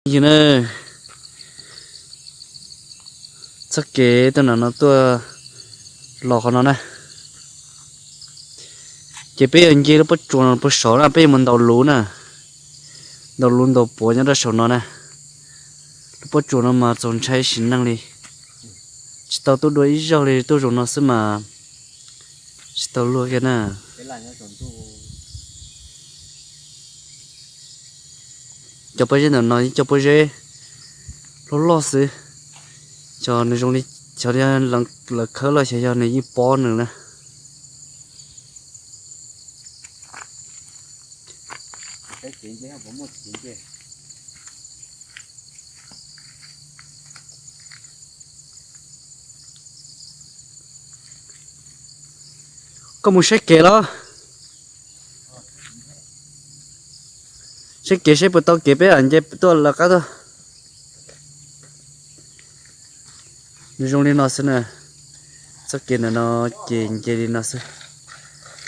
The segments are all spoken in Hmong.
Yog na, txoj kev tuaj nram no tuaj los qhov no na, ces peb yuav nce lub pob tsuas no puag saud na, peb yuav mus ntaus luv na, ntaus luv ntaus puav nyob rau saum no na. Lub pob tsuas no mas txaus ntshai sim neej li, tsis tau tuaj dua ib zaug li, tuaj zaum no xwb mas tsis tau luag kiag na. Cov pob zeb ntawm no yog cov pob zeb loj loj xwb, xyov nws zoo li, xyov lawv khawb los xyov yog nws yeej pob nws na. Koj mus saib kev los? Saib kev seb puas tau kev peb nce tuaj lawv qab tuaj. Nws zoo li no xwb na. Txoj kev ntawm no ces nce li no xwb.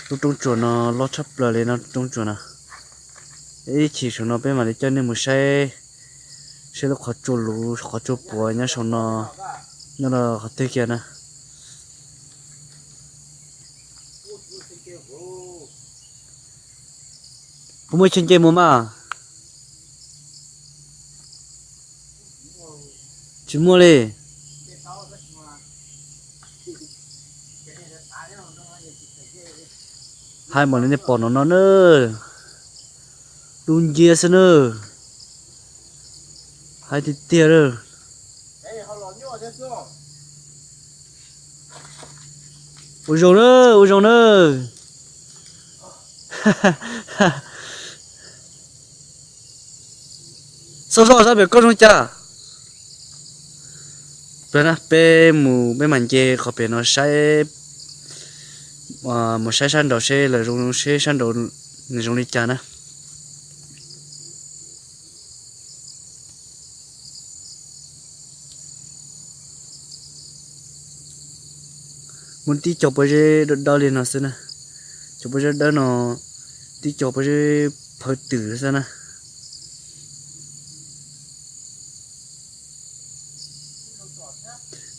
Lub roob tsuas no loj tshaj plaws li no, roob tsuas no. Ib chim saum no peb mam li coj nej mus saib, saib lub qhov tsua luv qhov tsua puav nyob saum no, nyob rau qhov twg kiag na. Puas muaj chaw nce mus mas? Tsis muaj li. Hais mam li nej pom no no na, dub nciab xwb na. Hais tiag tiag lawm. Ua zoo na, ua zoo na. Xauj zoj sab pem koj zoo cas? Peb mus, peb mam nce qhov pem no saib, mus saib sab nraud seb lawv zoo, seb sab nraud nws zoo li cas na. Muaj tib co pob zeb dawb dawb li no xwb na. Cov pob zeb dawb no, tib co pob zeb phaw twm xwb na.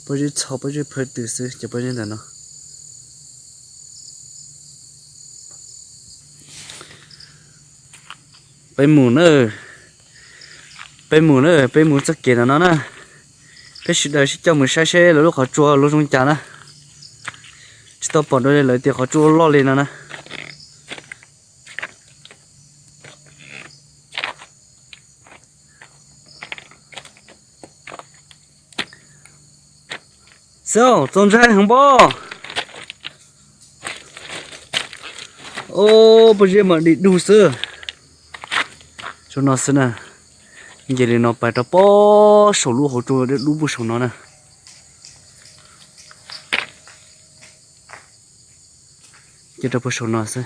Pob zeb txho pob zeb phaw twm xwb cov pob zeb ntawm no. Peb mus na, peb mus na, peb mus txoj kev ntawm no na. Peb sawv daws sib coj mus saib seb lawv lub qhov tsua luv zoo cas na. Tsis tau pom dua li lawv tias qhov tsua loj li no na. Xyov, txaus ntshai heev pob. Ob, pob zeb mas dig dug xwb. Saum no xwb na. Nce li no pais rau pob saum lub hauv tsua dub dub puag saum no na. Nce rau puag saum no xwb.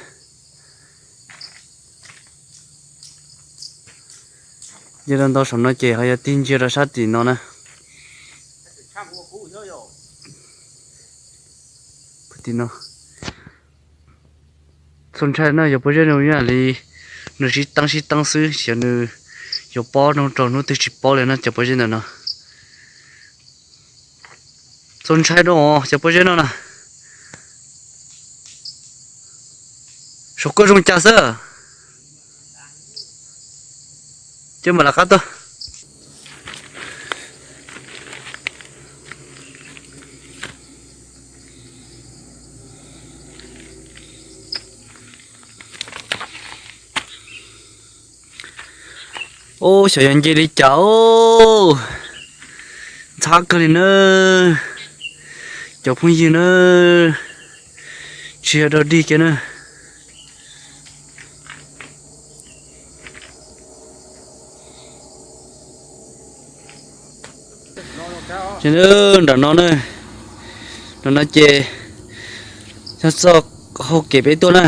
Nce rau ntau saum no ces ho yog tig ntsia rau sab tim no na. Tim no. Txaus ntshai na, cov pob zeb no ib yam li nws sib teeb sib teeb xwb, xyov nws yuav pob no rau hnub twg tsis paub li na cov pob zeb ntawm no. Txaus ntshai dua cov pob zeb no na. Saum koj zoo cas xwb. Ces mam lawv qab tuaj. Ub, xyov yog nce li cas ub. Ntxhab kawg li na. Cov phooj ywg na, tsis yog dog dig kiag na. Nram no na, nram no ces yog txoj hau kev peb tuaj na.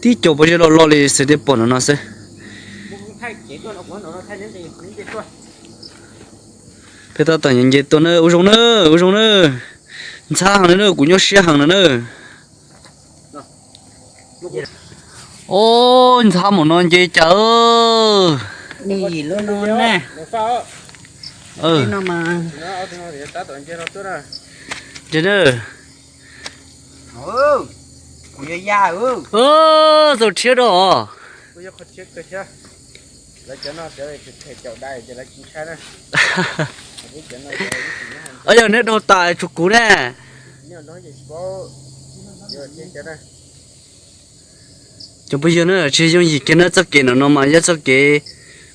Tib co pob zeb loj loj li xwb thiaj pom nram no xwb. Peb tab tom nce tuaj na, ua zoo na, ua zoo na. Ntxhab heev na, kuv nyuaj siab heev na na. Ub, ntxhab mus no nce cas. Yim lub no na. Nce na. Txaus rhiab rau os. Yog neb dhau tas tsuas kuv ne. Cov phooj ywg na, tsis yooj yim kiag na, txoj kev no no mas yog txoj kev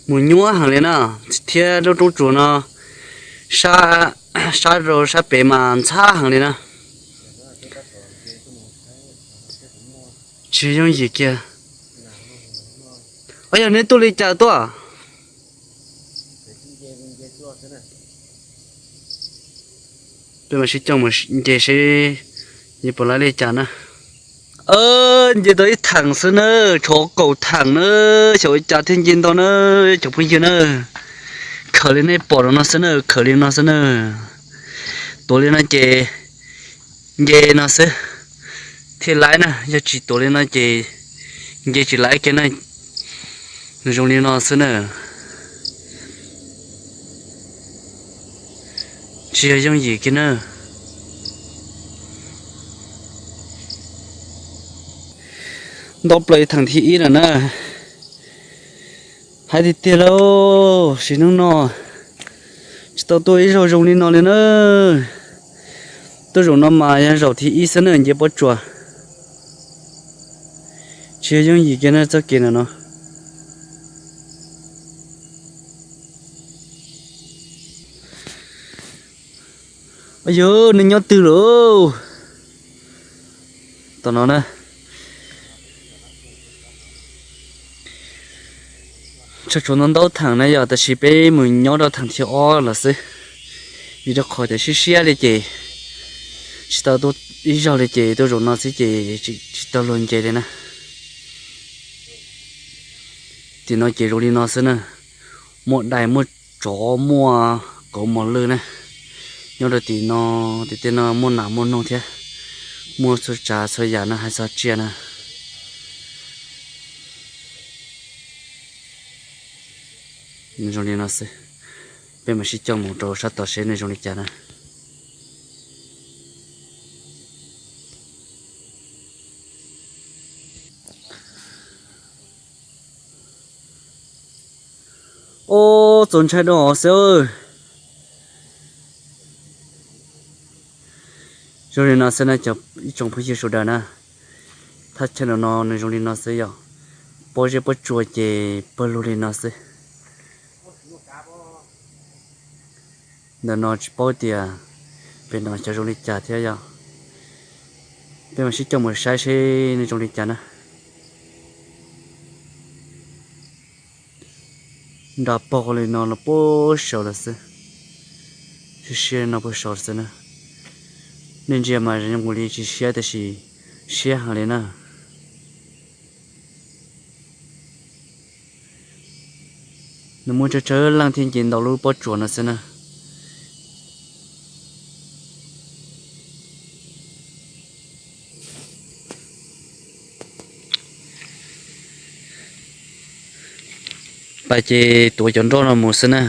mus nyuaj heev li na, thiab lub roob tsuas no sab, sab rau sab pem mas ntxhab heev li na. Tsis yooj yim kiag. Ov, yog neb tuaj li cas tuaj? Peb mam sib coj mus nce seb yuav puas laib li cas na. Nce tau ib theem xwb na, tshuav kaum theem na, xyov ua cas thiaj nce ntau na, cov phooj ywg na. Khawm li nej pom no xwb na, khawm li no xwb na. Tuav li no ces nce no xwb thiaj laib na, yog tsis tuav li no ces nce tsis laib kiag na. Nws zoo li no xwb na, tsis yog yooj yim kiag na. Ntau plaws theem thib ib lawm na. Hais tiag tiag lauj, sim neej no tsis tau tuaj ib zaug zoo li no li na. Tuaj zaum no mas yog zaum thib ib xwb na nce pob tsuas. Tsis yog yooj yim kiag na txoj kev ntawm no. Yog nws nyob twg lawm? Tom no na, tshuav ntau ntau theem na yog, tab sis peb mus nyob rau theem thib ob lawm xwb. Vim rau qhov tias siab siab li ces tsis tau tuaj ib zaug li ces tuaj zaum no xwb ces tsis tau luag nce li na. Tim no ces zoo li no xwb na, muaj dais muaj tsov muaj kauv mos lwj na. Nyob rau tim no, tim tej no muaj nas muaj noog thiab, muaj txhua tsav txhua yam no hais txog tsiaj na. Nws zoo li no xwb, peb mam sib coj mus rau sab tod seb nws zoo li cas na. Ub, txaus ntshai rau hauv xwb. Zoo li no xwb na cov ib tsoom phooj ywg sawv daws na, thaj chaw no no nws zoo li no xwb yog, pob zeb pob tsuas ces pawg lug li no xwb. Ntawm no tsis paub tias pem no xyov zoo li cas thiab yog, peb mam sib coj mus saib seb nws zoo li cas na. Nra pog li no los puag saud lawm xwb, siab siab no puag saud lawm xwb na. Nej ntsia mas zoo nkaus li tsis siab tab sis siab heev li na. Nws muaj tsawg tsawg leej thiaj nce ntau lub pob tsuas no xwb na. Pais ces tuav cov nroj no mus xwb na,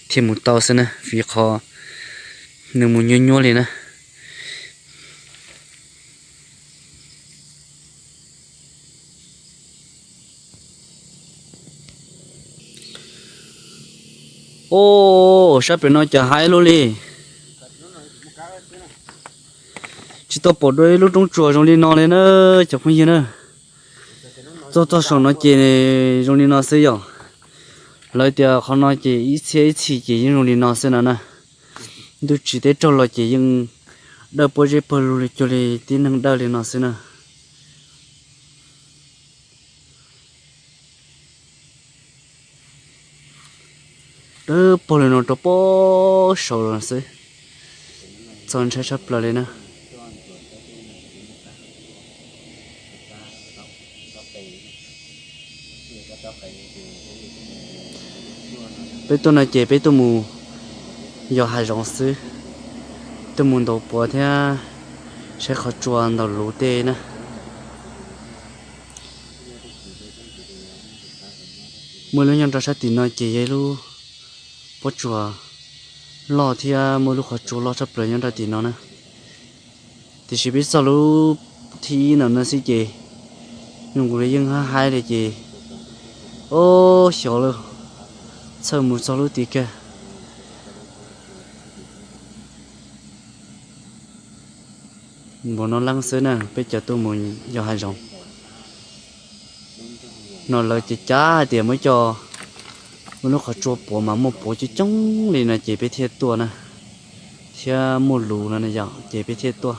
thiaj mus tau xwb na, vim qhov nws mus nyuaj nyuaj li na. Ub, sab pem no cas haib lug li. Tsis tau pom dua ib lub roob tsuas zoo li no li na, cov phooj ywg na. Txog txog saum no ces zoo li no xwb yom. Lawv tias qhov no ces ib txhiab ib txhis ces yeej zoo li no xwb no na. Ntuj tsim teb raug los ces yeej dawb pob zeb pawg lug li cuag li tib neeg dawb li no xwb na. Dawb paug li no rau pob saud los xwb, txaus ntshai tshaj plaws li na. Peb tuaj no ces peb tuaj mus yos hav zoov xwb, tuaj mus ntaus puav thiab saib qhov tsua ntaus luv tej na. Muaj lub nyob rau sab tim no ces yog ib lub pob tsuas loj thiab muaj lub qhov tsua loj tshaj plaws nyob rau tim no na. Tiam sis peb txog lub thib ib no no xwb ces zoo nkaus li yeej haib haib li ces, o, xyov lawm, txhawj mus txog lub tid kiag. Npaum no leej xwb na, peb cov tuaj mus yos hav zoov no lawv ces cav hais tias muab coj, muab lub qhov tsua puav mas muaj puav coob coob li no ces peb thiaj tuaj na, thiab muaj lus no yom ces peb thiaj tuaj.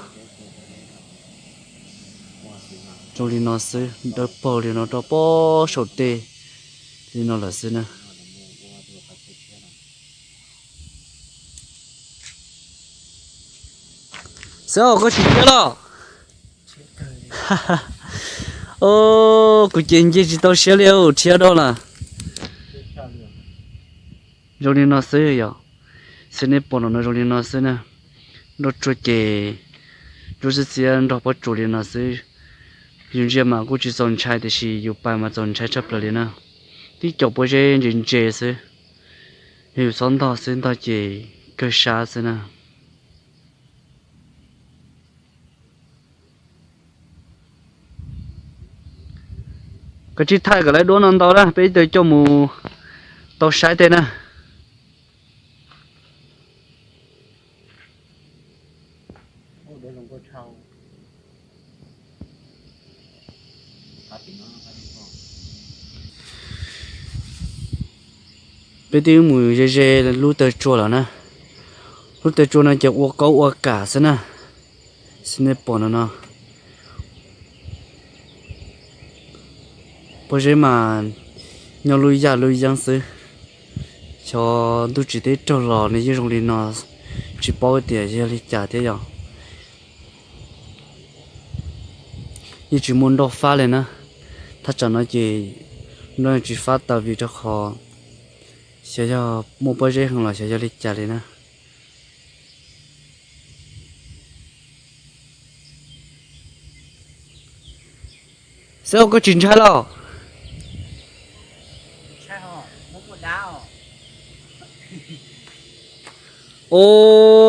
Zoo li no xwb, dawb paug li no rau pob saum tej li no lawm xwb na. Xav, koj tsis thiab los? O, kuv ces nce tsis tau siab li, rhiab dog lawm. Zoo li no xwb yom, xwb nej pom no zoo li no xwb na. Nroj tsuag ces ntsuab xiab xiab nrog pob tsuas li no xwb. Yus ntsia mas kuj tsis txaus ntshai tiam sis yus pais mas txaus ntshai tshaj plaws li na. Tib co pob zeb ntse ntse xwb, yog yus txhob ntog xwb, ntog ces kawg sab xwb na. Koj tsis thaij kom lawv duab no ntau na, peb tau coj mus tau saib tej na. Peb twb mus ze ze lub taw tsua lawm na. Lub taw tsua no ces ua kaub ua kam xwb na. Xwb nej pom no no, pob zeb mas nyob lub yaj lub yeeb xwb. Xyov ntuj tsim teb raug los nws yeej zoo li no, tsis paub tias yog li cas thiab yom. Yeej tsis muaj nroj fab li na. Thaj tsam no ces nroj tsis fab tas vim rau qhov xyov yog muaj pob zeb heev los xyov yog li cas li na. Xav, koj tsis ntshai los? O,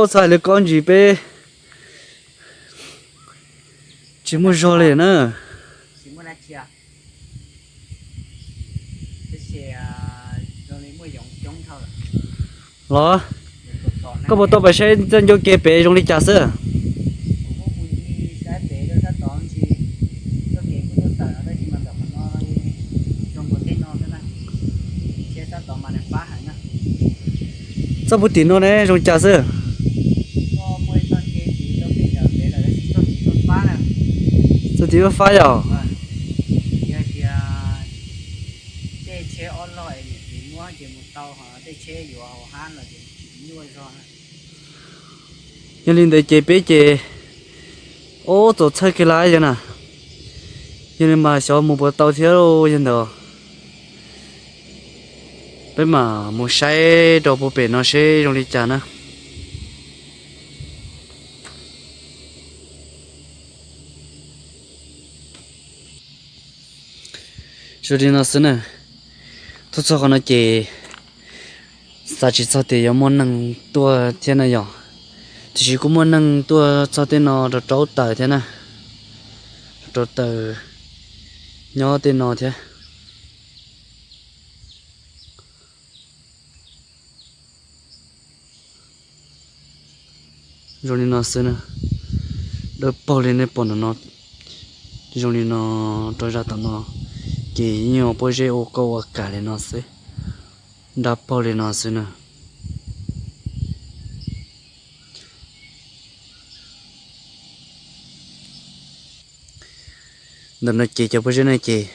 txhob hais li ko ntsis peb tsis muaj zog li na. Los, koj puas tau pais saib txoj ncauj ke pem zoo li cas xwb? Txoj puag tim no ne zoo cas xwb? Txoj tim ua fab yom? Yog li ntawd ces peb ces, ub, txaus txhawj kiag lawm yog na. Yog li mas xyov mus puas tau thiab yog ntawd. Peb mam mus saib rau puag pem no seb zoo li cas na. Zoo li no xwb na. Tuaj txog qhov no ces xav tsis txog tias yuav muaj neeg tuaj thiab na yom. Tiam sis kuj muaj neeg tuaj txog tej no rau rau taws thiab na. Rau taws nyob tej no thiab. Zoo li no xwb na. Dawb paug li nej pom no no. Zoo li no rau zaj tom no. Ces yeej ua pob zeb ua kauj ua kam li no xwb. Dawb paug li no xwb na. Ntawm no ces cov pob zeb no ces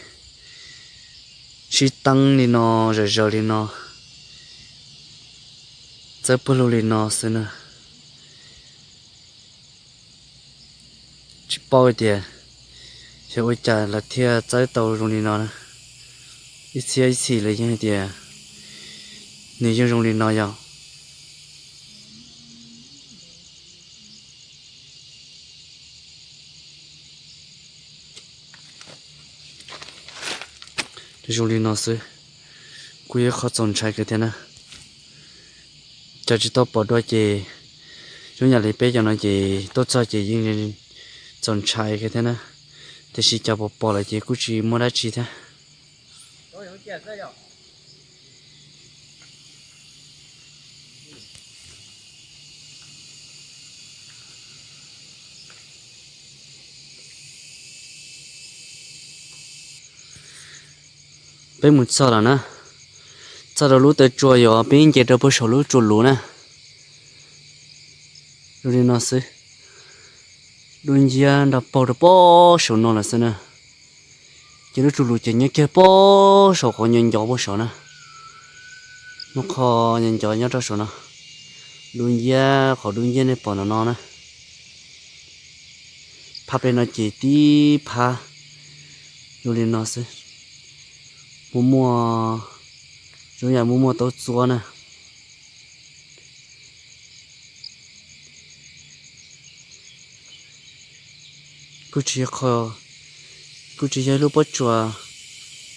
sib teeb li no, zawm zaws li no, txawb pawg lug li no xwb na. Tsis paub tias xyov ua cas lawv thiaj txawb tau zoo li no na. Ib txhiab ib txhis lawv yeej hais tias nws yeej zoo li no yom. Zoo li no xwb. Kuj yog qhov txaus ntshai kawg thiab na. Cov tsis tau pom dua ces zoo yam li peb cov no ces tuaj txog ces yeej txaus ntshai kawg thiab na. Tiam sis cov pom pom lawm ces kuj tsis muaj dab tsi thiab. Peb mus txog lawm na, txog rau lub taw tsua yog peb nce rau puag saum lub tsua luv na. Zoo li no xwb, dub nciab nrog paug rau puag saum no lawm xwb na. Ces lub tsua luv ces nyob kiag puag saum qhov nco nco puag saum na. Muaj qhov nco nco nyob rau saum no, dub nciab qhov dub nciab nej pom ntawm no na. Phab pem no ces tib phab zoo li no xwb. Muaj muaj, zoo yam muaj muaj taub txuab na. Kuj tsis, kuj tsis yog ib lub pob tsuas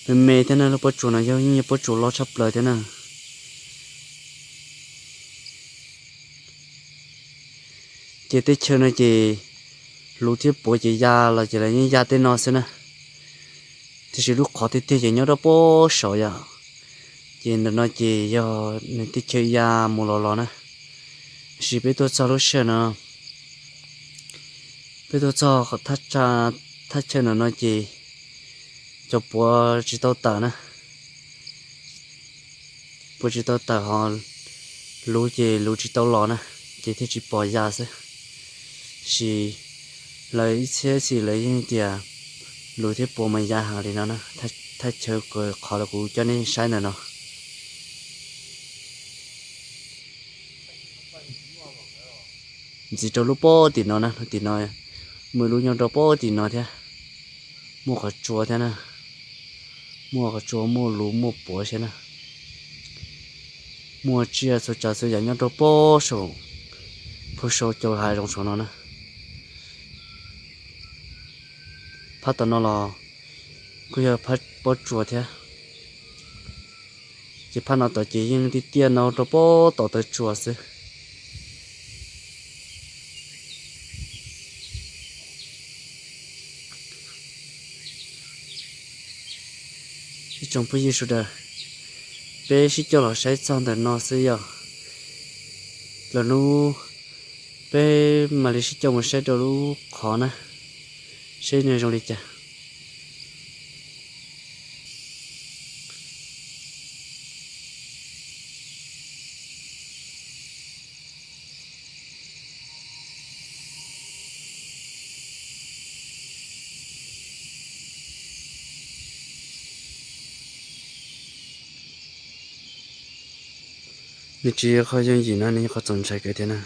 me me thiab na, lub pob tsuas no yog ib pob tsuas loj tshaj plaws thiab na. Ces teb chaws no ces luv thiab puav ces ya los ces lawv yeej ya tej no xwb na. Tiam sis lub qhov tiag tiag ces nyob rau puag saum yom. Ces ntawm no ces yog nws teb chaws ya mus los los na. Tiam sis peb tuaj txog lub sij hawm no, peb tuaj txog thaj chaw ntawm no ces cov puav tsis tau tawm na. Puav tsis tau tawm ho luv ces luv tsis tau los na, ces thiaj tsis pom ya xwb. Tiam sis lawv ib txhiab txhis lawv yeej tias luv thiab puav mas ya heev li no na. Thaj chaw qhov los kuv coj nej saib ntawm no. Ntxiv rau lub pob tim no na, lub tim no, muaj lub nyob rau pob tim no thiab. Muaj qhov tsua thiab na, muaj qhov tsua, muaj luv, muaj puav thiab na. Muaj tsiaj txhua tsav txhua yam nyob rau pob saum, puag saum cov hav zoov saum no na. Phab tom no los kuj yog phab pob tsuas thiab. Ces phab no tom ces yeej tiaj tiaj no rau pob tom taw tsuas xwb. Ib tsoom phooj ywg sawv daws, peb sib coj los saib txog ntawm no xwb yog. Lwm hnub peb mam li sib coj mus saib rau lub qhov na, saib nws zoo li cas. Nws tsis yog qhov yooj yim na, nws yog qhov txaus ntshai kawg thiab na.